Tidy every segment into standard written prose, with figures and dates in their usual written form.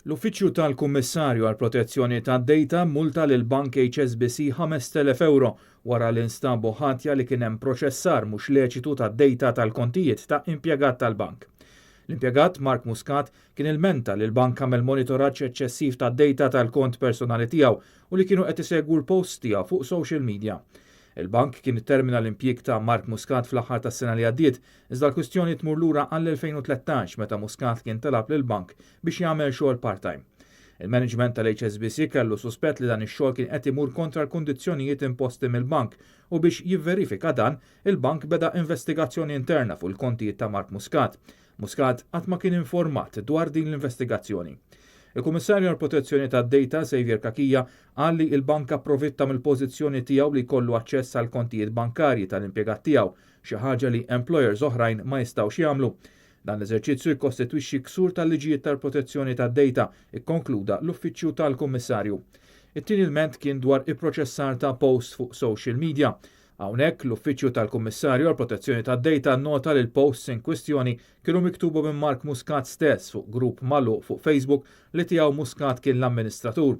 L-Uffiċċju tal-Kummissarju għall-Protezzjoni tad-Data mmulta lill-Bank HSBC 5,000 ewro wara li nstabu ħatja li kien hemm proċessar mhux leċitu tad-data tal-kontijiet ta' impjegat tal-bank. L-impjegat Mark Muscat kien ilmenta li l-bank għamel monitoraġġ eċċessiv tad-data tal-kont personali tiegħu u li kienu qed isegwu l-posts tiegħu fuq social media. Il-bank kien ittermina l-impjieg ta' Mark Muscat fl-aħħar tas-sena li għaddiet, iżda l-kwistjoni tmur lura għall-2013 meta Muscat kien talab lill-bank biex jagħmel xogħol part-time. Il-management tal-HSBC kellu suspett li dan ix-xogħol kien qed imur kontra l-kundizzjonijiet imposti mill-bank u biex jivverifika dan, il-bank beda investigazzjoni interna fuq il-kontijiet ta' Mark Muscat. Muscat qatt ma kien informat dwar din l-investigazzjoni. Il-Kummissarju għall-Protezzjoni tad-Data, Saviour Cachia, qal li l-bank approfitta mill-pożizzjoni tiegħu li jkollu aċċess għall-kontijiet bankarji tal-impjegat tiegħu, xi ħaġa li employers oħrajn ma jistgħux jagħmlu. Dan l-eżerċizzju jikkostitwixxi ksur tal-liġijiet tal-protezzjoni tad-data, ikkonkluda l-Uffiċċju tal-Kummissarju. It-tieni lment kien dwar ipproċessar ta' posts fuq social media. Hawnhekk, l-Uffiċċju tal-Kummissarju għall-Protezzjoni tad-Data nnota li l-posts in kwistjoni kienu miktuba minn Mark Muscat stess fuq grupp magħluq fuq Facebook li tiegħu Muscat kien l-amministratur.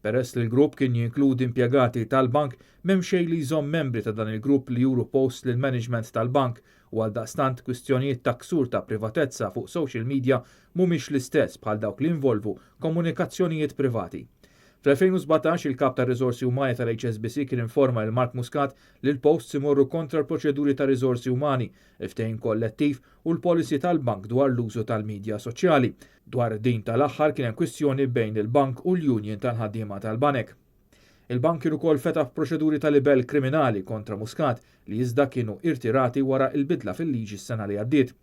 Peress li l-grupp kien jinkludi impjegati tal-bank, m'hemm xejn li jżomm membri ta' dan il-grupp li juru posts lill-management tal-bank u għaldaqstant kwistjonijiet ta' ksur ta' privatezza fuq social media mhumiex l-istess bħal dawk li jinvolvu komunikazzjonijiet privati. Fl-2017 il-Kap tar-Riżorsi Umani tal-HSBC kien informa lil Mark Muscat li l-posts imorru kontra l-proċeduri ta' riżorsi umani, il-ftehim kollettiv u l-policy tal-bank dwar l-użu tal-midja soċjali. Dwar din tal-aħħar kien hemm kwistjoni bejn il-bank u l-union tal-ħaddiema tal-banek. Il-bank kien ukoll fetaħ proċeduri ta' libell kriminali kontra Muscat li iżda kienu irtirati wara l-bidla fil-liġi s-sena li għaddiet.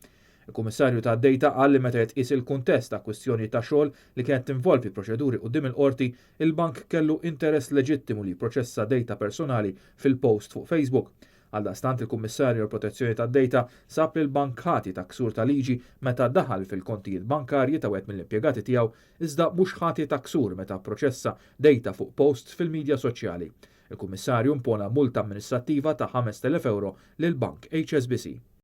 Il-Kummissarju tad-Data qal li meta jitqies il-kuntest ta' kwistjoni ta' xogħol li kienet tinvolvi proċeduri quddiem il-qorti, il-bank kellu interess leġittimu li jipproċessa data personali fil-post fuq Facebook. Għaldaqstant il-Kummissarju għall-Protezzjoni tad-Data sab lill-bank ħati ta' ksur ta' liġi meta daħal fil-kontijiet bankarji ta' wieħed mill-impjegati tiegħu iżda mhux ħati ta' ksur meta pproċessa data fuq posts fil-midja soċjali. Il-Kummissarju impona multa amministrattiva ta' 5,000 ewro lill-bank HSBC.